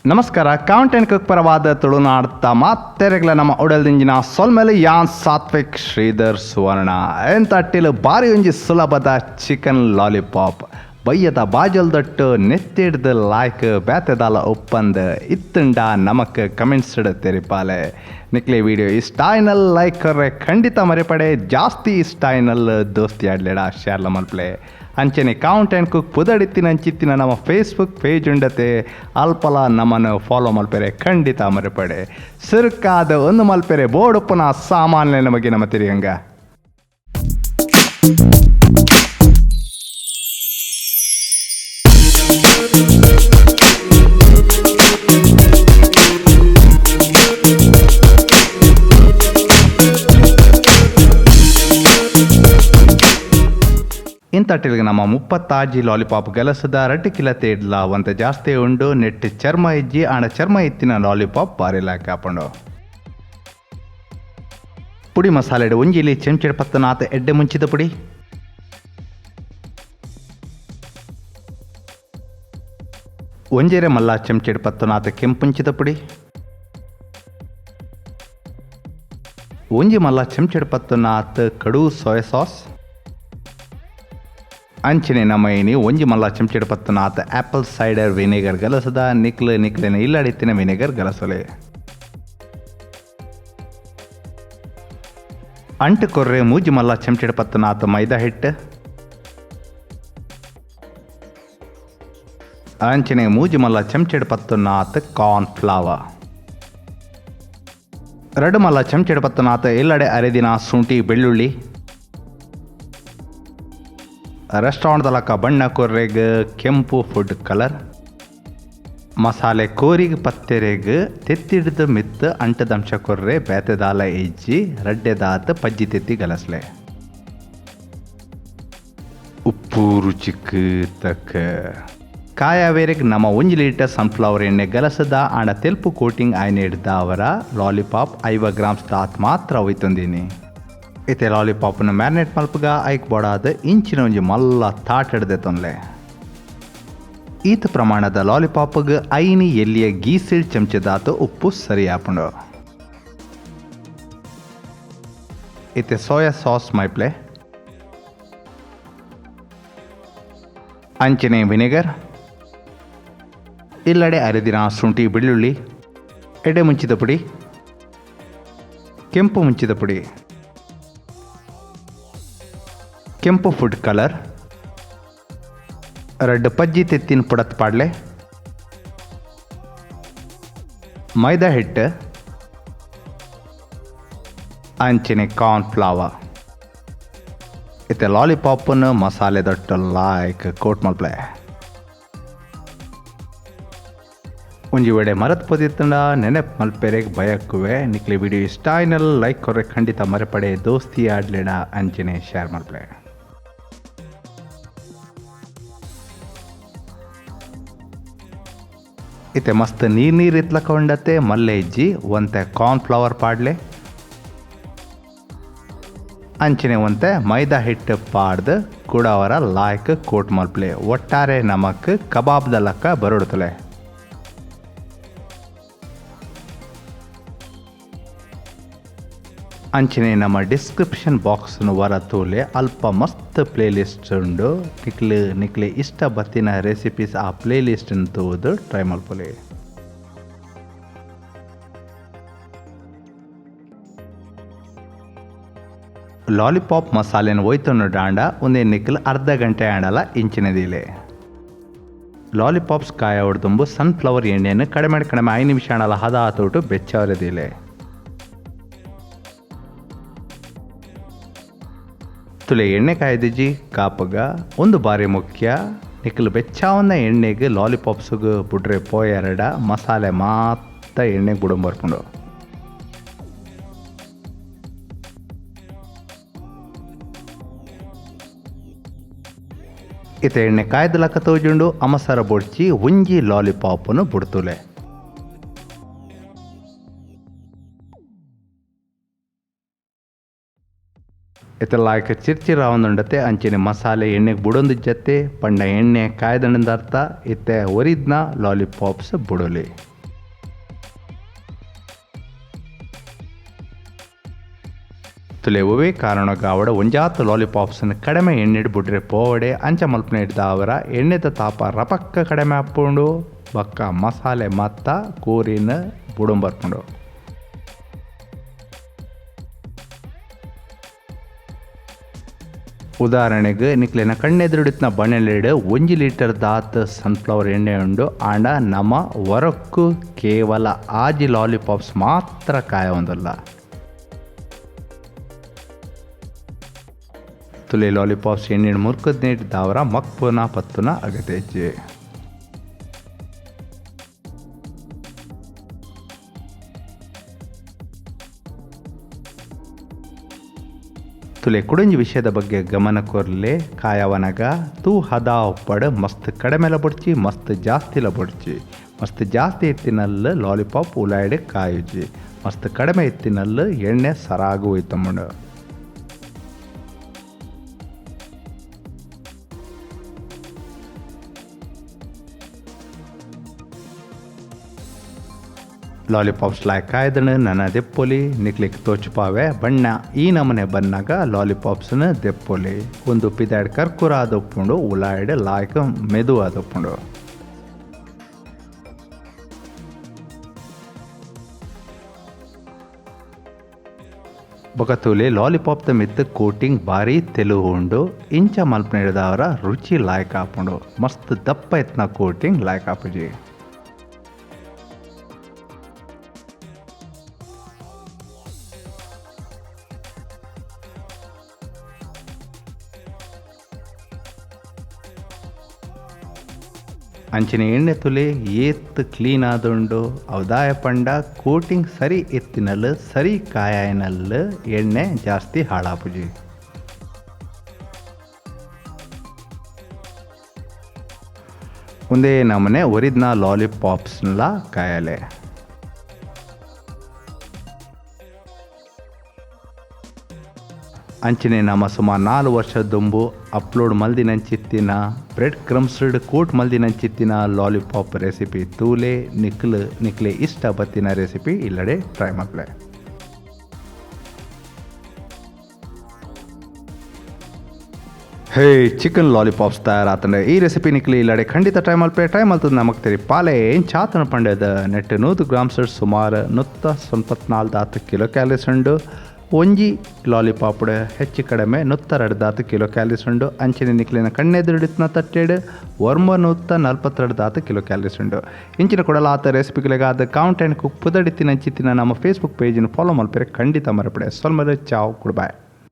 ನಮಸ್ಕಾರ, ಕೌಂಟ್ ಅಂಡ್ ಕುಕ್ ಪರವಾದ ತುಳುನಾಡ್ತ ಮಾತೆರೆಗ್ಲ ನಮ್ಮ ಉಡಲ್ದಿಂಜಿನ ಸೊಲ್ಮೆಲೆ. ಯಾನ್ ಸಾತ್ವಿಕ್ ಶ್ರೀಧರ್ ಸುವರ್ಣ. ಎಂತ ಅಟ್ಟಿಲು ಬಾರಿ ಒಂಜಿ ಸುಲಭದ ಚಿಕನ್ ಲಾಲಿಪಾಪ್. ಬಯ್ಯದ ಬಾಜಲ್ದೊಟ್ಟು ನೆತ್ತಿಡ್ದು ಲಾಯ್ಕ್ ಬೇತೆದಾಲ ಒಪ್ಪಂದ ಇತ್ತುಂಡ ನಮಕ್ ಕಮೆಂಟ್ಸ್ ತೆರಿಪಾಲೆ. ನಿಕ್ಲೆ ವಿಡಿಯೋ ಇಷ್ಟ ಆಯ್ನಲ್ ಲೈಕ್ ಕೊರ್ರೆ ಖಂಡಿತ ಮರೆಪಡೆ. ಜಾಸ್ತಿ ಇಷ್ಟ ಆಯ್ನಲ್ ದೋಸ್ತಿ ಆಡ್ಲೆಡ ಶೇರ್ಲ ಮಲ್ಪ್ಲೆ. ಅಂಚನೆ ಕೌಂಟ್ ಆ್ಯಂಡ್ ಕುಕ್ ಪುದಡಿತ್ತಿನ ಅಂಚಿತ್ತಿನ ನಮ್ಮ ಫೇಸ್ಬುಕ್ ಪೇಜ್ ಉಂಡತೆ, ಅಲ್ಪಲ ನಮ್ಮನ್ನು ಫಾಲೋ ಮಲ್ಪೆರೆ ಖಂಡಿತ ಮರೆಪಡೆ. ಸುರುಕಾದ ಒಂದು ಮಲ್ಪೆರೆ ಬೋಡುಪ್ಪುನ ಸಾಮಾನ್ಯ ನಮಗೆ ನಮ್ಮ ತಿರಿಯಂಗ. ಇಂತಟ್ಟಿಲ್ಗೆ ನಮ್ಮ 36 ಲಾಲಿಪಾಪ್ ಗಲಸದ 2 ಕಿಲೋ ತೇಡ್ಲ ಒಂತ ಜಾಸ್ತಿ ಉಂಡು. ನೆಟ್ ಚರ್ಮ ಇಜ್ಜಿ, ಆಂಡ ಚರ್ಮ ಇತ್ತಿನ ಲಾಲಿಪಾಪ್ ಬಾರಿ ಲಾಯ್ಕ್ ಆಪುಂಡು. ಪುಡಿ ಮಸಾಲೆಡ್ ಒಂಜಿಲಿ ಚೆಂಚೆಡ್ ಪತ್ತನಾತ್ ಎಡ್ಡೆ ಮುಂಚಿದ ಪುಡಿ, ಒಂಜೆರೆ ಮಲ್ಲ ಚೆಂಚೆಡ್ ಪತ್ತನಾತ್ ಕೆಂಪುಂಚಿದ ಪುಡಿ, ಒಂಜಿ ಮಲ್ಲ ಚೆಂಚೆಡ್ ಪತ್ತನಾತ್ ಕಡು ಸೋಯಾ ಸಾಸ್, ಅಂಚನೆ ನಮ್ಮ ಇನಿ ಒಂಜಿ ಮಲ್ಲ ಚೆಂಚೆಡ್ ಪತ್ತನಾತ್ ಆಪಲ್ ಸೈಡರ್ ವಿನೆಗರ್ ಗಲಸದ. ನಿಕ್ಲು ನಿಕ್ಲೆನ ಇಲ್ಲಡಿತ್ತಿನ ವಿನೆಗರ್ ಗಲಸಲೆ. ಅಂಟು ಕೊರ್ರೆ ಮೂಜಿ ಮಲ್ಲ ಚೆಂಚೆಡ್ ಪತ್ತನಾತ್ ಮೈದಾ ಹಿಟ್ಟು, ಅಂಚನೆ ಮೂಜಿ ಮಲ್ಲ ಚೆಂಚೆಡ್ ಪತ್ತನಾತ್ ಕಾರ್ನ್ ಫ್ಲವರ್, 2 ಮಲ್ಲ ಚೆಂಚೆಡ್ ಪತ್ತನಾತ್ ಇಲ್ಲಡೆ ಅರೆದಿನ ಶುಂಠಿ ಬೆಳ್ಳುಳ್ಳಿ, ರೆಸ್ಟೋರೆಂಟ್ ಬಣ್ಣ ಕೊರ್ರೆಗ್ ಕೆಂಪು ಫುಡ್ ಕಲರ್, ಮಸಾಲೆ ಕೋರಿಗ್ ಪತ್ತೆರೆಗ್ ತೆತ್ತಿಡ್ದು ಮಿತ್ತು ಅಂಟದಂಶ ಕೊರ್ರೆ ಬೇತೆದಾಲ ಇಜ್ಜಿ ರಡ್ಡೆದಾತ್ ಪಜ್ಜಿ ತೆತ್ತಿ ಗಲಸ್ಲೆ. ಉಪ್ಪು ರುಚಿಕ್ ತಕ್ಕ. ಕಾಯಾವೇರೆಗ್ ನಮ್ಮ 1 ಲೀಟರ್ ಸನ್ಫ್ಲವರ್ ಎಣ್ಣೆ ಗಲಸದ. ಆಂಡ ತೆಲ್ಪು ಕೋಟಿಂಗ್ ಆಯ್ನೆ ಹಿಡ್ದ ಅವರ ಲಾಲಿಪಾಪ್ 50 ಗ್ರಾಮ್ಸ್ ದಾತ್ ಮಾತ್ರ ಒಯ್ತೊಂದಿನಿ. ಇತ್ತೆ ಲಾಲಿಪಾಪ್ನ ಮ್ಯಾರಿನೇಟ್ ಮಲ್ಪುಗ ಐಕ್ ಬೋಡಾದ ಇಂಚಿನ ಒಂಜಿ ಮಲ್ಲ ತಾಟ್ ಹಿಡ್ದೆ ತೊಂದ್ಲೆ. ಈತ ಪ್ರಮಾಣದ ಲಾಲಿಪಾಪ್ಗ್ 5 ಎಲ್ಲಿಯ ಗೀಸಿಲ್ ಚಮಚದಾತ ಉಪ್ಪು ಸರಿ ಆಪುಂಡು. ಇತ್ತೆ ಸೋಯಾ ಸಾಸ್ ಮೈಪ್ಲೆ, ಅಂಚನೆ ವಿನೆಗರ್, ಇಲ್ಲಡೆ ಅರೆದಿನ ಶುಂಠಿ ಬೆಳ್ಳುಳ್ಳಿ, ಎಡೆ ಮುಂಚಿದ ಪುಡಿ, ಕೆಂಪು ಮುಂಚಿದ ಪುಡಿ, ಕೆಂಪು ಫುಡ್ ಕಲರ್, 2 ಪಜ್ಜಿ ತೆತ್ತಿನ ಪುಡತ್ ಪಾಡ್ಲೆ, ಮೈದಾ ಹಿಟ್ಟು, ಅಂಚನೆ ಕಾರ್ನ್ ಫ್ಲವರ್. ಇತ್ತೆ ಲಾಲಿಪಾಪನ್ನು ಮಸಾಲೆ ದೊಟ್ಟ ಲಾಯ್ಕ್ ಕೋಟ್ ಮಲ್ಪ್ಲೆ. ಒಂಜಿ ವೇಳೆ ಮರತ್ ಪೊದಿತ್ತಂಡ ನೆನಪು ಮಲ್ಪೆರೆಗ್ ಬಯಕುವೆ. ನಿಕ್ಲೆ ವಿಡಿಯೋ ಇಷ್ಟ ಆಯ್ನಲ್ ಲೈಕ್ ಕೊರ್ರೆ ಖಂಡಿತ ಮರೆಪಡೆ. ದೋಸ್ತಿ ಆಡ್ಲೆಡ ಅಂಚನೆ ಶೇರ್ ಮಲ್ಪ್ಲೆ. ಇತ್ತೆ ಮಸ್ತ್ ನೀರು ನೀರು ಇತ್ಲಕ ಉಂಡತೆ ಮಲ್ಲೆ ಇಜ್ಜಿ. ಒಂತೆ ಕಾರ್ನ್ ಫ್ಲವರ್ ಪಾಡ್ಲೆ, ಅಂಚನೆ ಒಂತೆ ಮೈದಾ ಹಿಟ್ಟು ಪಾಡ್ದು ಕೂಡವರ ಲಾಯ್ಕ್ ಕೋಟ್ ಮಲ್ಪ್ಲೆ. ಒಟ್ಟಾರೆ ನಮಕ್ ಕಬಾಬ್ದ ಲಕ್ಕ ಬರೊಡುತ್ತಲೆ. ಅಂಚನೆ ನಮ್ಮ ಡಿಸ್ಕ್ರಿಪ್ಷನ್ ಬಾಕ್ಸ್ ವರ ತೂಲೆ, ಅಲ್ಪ ಮಸ್ತ್ ಪ್ಲೇ ಲಿಸ್ಟ್ ಉಂಡು. ನಿಕ್ಲು ನಿಕ್ಲೆ ಇಷ್ಟ ಬತ್ತಿನ ರೆಸಿಪೀಸ್ ಆ ಪ್ಲೇ ಲಿಸ್ಟ್ ತೂದು ಟ್ರೈ ಮಲ್ಪೊಲಿ. ಲಾಲಿಪಾಪ್ ಮಸಾಲೆನ ಒಯ್ತೊಂಡು ಡಾಂಡ ಒಂದೇ ನಿಕ್ಲು ಅರ್ಧ ಗಂಟೆ ಆಂಡಲ ಇಂಚಿನದಿಲೆ. ಲಾಲಿಪಾಪ್ಸ್ ಕಾಯ ಹೊಡ್ದುಂಬು ಸನ್ಫ್ಲವರ್ ಎಣ್ಣೆಯನ್ನು ಕಡಿಮೆ ಕಡಿಮೆ 5 ನಿಮಿಷ ಆಂಡಲ ಹದ ಆತೋಟು ಬೆಚ್ಚವರದಿಲೆ. ತುಲೆ ಎಣ್ಣೆ ಕಾಯ್ದಿಜಿ ಕಾಪಗ ಒಂದು ಬಾರಿ ಮುಖ್ಯ. ನಿಕ್ಲು ಬೆಚ್ಚಾವನ್ನ ಎಣ್ಣೆಗೆ ಲಾಲಿಪಾಪ್ಸ್ಗೆ ಬುಡ್ರೆ ಪೋಯೆರಡ ಮಸಾಲೆ ಮಾತ್ರ ಎಣ್ಣೆಗೆ ಬುಡಂಬ ಬರ್ಪುಂಡು. ಇತ್ತೆ ಎಣ್ಣೆ ಕಾಯ್ದಲಕ್ಕ ತೋಜುಂಡು. ಅಮಸರ ಬೊಡ್ಚಿ ಒಂಜಿ ಲಾಲಿಪಾಪನ್ನು ಬುಡ್ತುಲೆ. ಇತ್ತೆ ಲಾಯ್ಕ್ ಚಿರ್ಚಿರ ಆವೊಂದುಂಡತೆ. ಅಂಚನೆ ಮಸಾಲೆ ಎಣ್ಣೆಗೆ ಬುಡೊಂದಿಜ್ಜತ್ತೆ ಪಂಡ ಎಣ್ಣೆ ಕಾಯ್ದಂಡ ಅರ್ಥ. ಇತ್ತೆ ಒರಿದ್ನ ಲಾಲಿಪಾಪ್ಸ್ ಬುಡೊಲಿ. ತುಲೆ ಒವೇ ಕಾರಣಗಾವಡ ಒಂಜಾತ್ ಲಾಲಿಪಾಪ್ಸ್ನ ಕಡಿಮೆ ಎಣ್ಣೆಡ್ ಬುಡ್ರೆ ಪೋವಡೆ ಅಂಚ ಮಲ್ಪನೆ ಹಿಡ್ದಾವರ ಎಣ್ಣೆದ ತಾಪ ರಪಕ್ಕ ಕಡಿಮೆ ಆಪುಂಡು ಬೊಕ್ಕ ಮಸಾಲೆ ಮತ್ತ ಕೋರಿನ ಬುಡೊಂಬರ್ಪುಂಡು. ಉದಾಹರಣೆಗೆ ನಿಕ್ಲೆನ ಕಣ್ಣೆದುರುಡಿತ್ನ ಬಣಲೆಡ್ 1 ಲೀಟರ್ ದಾತ್ ಸನ್ಫ್ಲವರ್ ಎಣ್ಣೆ ಉಂಡು. ಆಂಡ ನಮ ವರಕ್ಕು ಕೇವಲ 6 ಲಾಲಿಪಾಪ್ಸ್ ಮಾತ್ರ ಕಾಯವೊಂದುಲ್ಲ. ತುಲೆ ಲಾಲಿಪಾಪ್ಸ್ ಎಣ್ಣೆಡ್ ಮುರ್ಕದ್ ನೀಟ್ ದಾವರ ಮಕ್ಪುನ ಪತ್ತುನ ಅಗತ್ಯ ಇಜ್ಜಿ. ತುಲೆ ಕುಡೊಂಜಿ ವಿಷಯದ ಬಗ್ಗೆ ಗಮನ ಕೊರ್ಲೆ ಕಾಯವನಗ ತೂ ಹದ ಉಪ್ಪಡ್ ಮಸ್ತ್ ಕಡಿಮೆಲ ಬೊಡ್ಚಿ ಮಸ್ತ್ ಜಾಸ್ತಿಲ ಬೊಡ್ಚಿ. ಮಸ್ತ್ ಜಾಸ್ತಿ ಎತ್ತಿನಲ್ಲು ಲಾಲಿಪಾಪ್ ಉಲಾಯ್ಡ್ ಕಾಯುಜಿ, ಮಸ್ತ್ ಕಡಿಮೆ ಎತ್ತಿನಲ್ಲು ಎಣ್ಣೆ ಸರಾಗು ಒಯ್ತೊಂಬುಂಡು. ಲಾಲಿಪಾಪ್ಸ್ ಲಾಯ್ಕ್ ಕಾಯ್ದಣ ನನ ದೆಪ್ಪೊಲಿ ನಿಕ್ಲಿಕ್ ತೋಚುಪಾವೆ ಬಣ್ಣ ಈ ನಮನೆ ಬನ್ನಾಗ ಲಾಲಿಪಾಪ್ಸ್ನ ದೆಪ್ಪೊಲಿ. ಒಂದು ಪಿದಾಡ್ ಕರ್ಕುರ ಆದೊಪ್ಪುಂಡು, ಉಲಾಯ್ಡ್ ಲಾಯ್ಕ್ ಮೆದು ಆದೊಪ್ಪುಂಡು. ಬೊಕ ತೂಲೆ ಲಾಲಿಪಾಪ್ ದ ಮಿತ್ತ್ ಕೋಟಿಂಗ್ ಬಾರಿ ತೆಲುವು ಉಂಡು. ಇಂಚ ಮಲ್ಪನೆಡ್ದಾವರ ರುಚಿ ಲಾಯ್ಕ್ ಆಪುಂಡು. ಮಸ್ತ್ ದಪ್ಪ ಎತ್ನ ಕೋಟಿಂಗ್ ಲಾಯ್ಕ್ ಆಪುಜಿ. ಅಂಚಿನ ಎಣ್ಣೆ ತುಲೆ ಏತ್ ಕ್ಲೀನ್ ಆದುಂಡು ಅವದಾಯ ಪಂಡ ಕೋಟಿಂಗ್ ಸರಿ ಎತ್ತಿನಲ್ಲು ಸರಿ ಕಾಯನಲ್ಲು ಎಣ್ಣೆ ಜಾಸ್ತಿ ಹಾಳಾಪುಜಿ. ಒಂದೇ ನಮನೆ ಒರಿದ್ನ ಲಾಲಿಪಾಪ್ಸ್ಲ ಕಾಯಲೆ. ಅಂಚನೆ ನಮ್ಮ ಸುಮಾರು 4 ವರ್ಷ ದುಂಬು ಅಪ್ಲೋಡ್ ಮಲ್ದಿನಂಚಿತ್ತಿನ ಬ್ರೆಡ್ ಕ್ರಮ್ಸ್ಡ್ ಕೋಟ್ ಮಲ್ದಿನಂಚಿತ್ತಿನ ಲಾಲಿಪಾಪ್ ರೆಸಿಪಿ ತೂಲೆ ನಿಕ್ಲು ನಿಕ್ಲೆ ಇಷ್ಟ ಬತ್ತಿನ ರೆಸಿಪಿ ಇಲ್ಲಡೆ ಟ್ರೈ ಮಲ್ಪಲೆ. ಹೇ ಚಿಕನ್ ಲಾಲಿಪಾಪ್ಸ್ ತಯಾರಾತಂಡೆ ಈ ರೆಸಿಪಿ ನಿಕ್ಲೆ ಇಲ್ಲಡೆ ಖಂಡಿತ ಟ್ರೈ ಮಲ್ಪೆ. ಟ್ರೈ ಮಲ್ತದ ನಮಕ್ ತೆರಿ ಪಾಲೆ ಏನ್ ಚಾತನ ಪಂಡೆದ ನೆಟ್ 100 ಗ್ರಾಮ್ಸ್ ಸುಮಾರು 194 ದಾತ್ ಕಿಲೋ ಕ್ಯಾಲರೀಸ್ ಉಂಡು. ಒಂಜಿ ಲಾಲಿಪಾಪ್ಡ್ ಹೆಚ್ಚು ಕಡಿಮೆ 102 ದಾತ್ ಕಿಲೋ ಕ್ಯಾಲರೀಸ್ ಉಂಡು. ಅಂಚನೆ ನಿಕ್ಲೆನ ಕಣ್ಣೆದುರುಡಿತ್ನ ತಟ್ಟೆಡ್ 942 ದಾತ್ ಕಿಲೋ ಕ್ಯಾಲರೀಸ್ ಉಂಡು. ಇಂಚಿನ ಕೊಡಲಾತ ರೆಸಿಪಿಗಳಿಗಾದ ಕೌಂಟ್ ಆ್ಯಂಡ್ ಕುಕ್ ಪುದಡಿತ್ತಿನ ಅಂಚಿತ್ತಿನ ನಮ್ಮ ಫೇಸ್ಬುಕ್ ಪೇಜನ್ನು ಫಾಲೋ ಮಲ್ಪೆರೆ ಖಂಡಿತ ಮರಪಡೆ. ಸೊಲ್ಮರೆ ಚಾವ್, ಗುಡ್ ಬಾಯ್.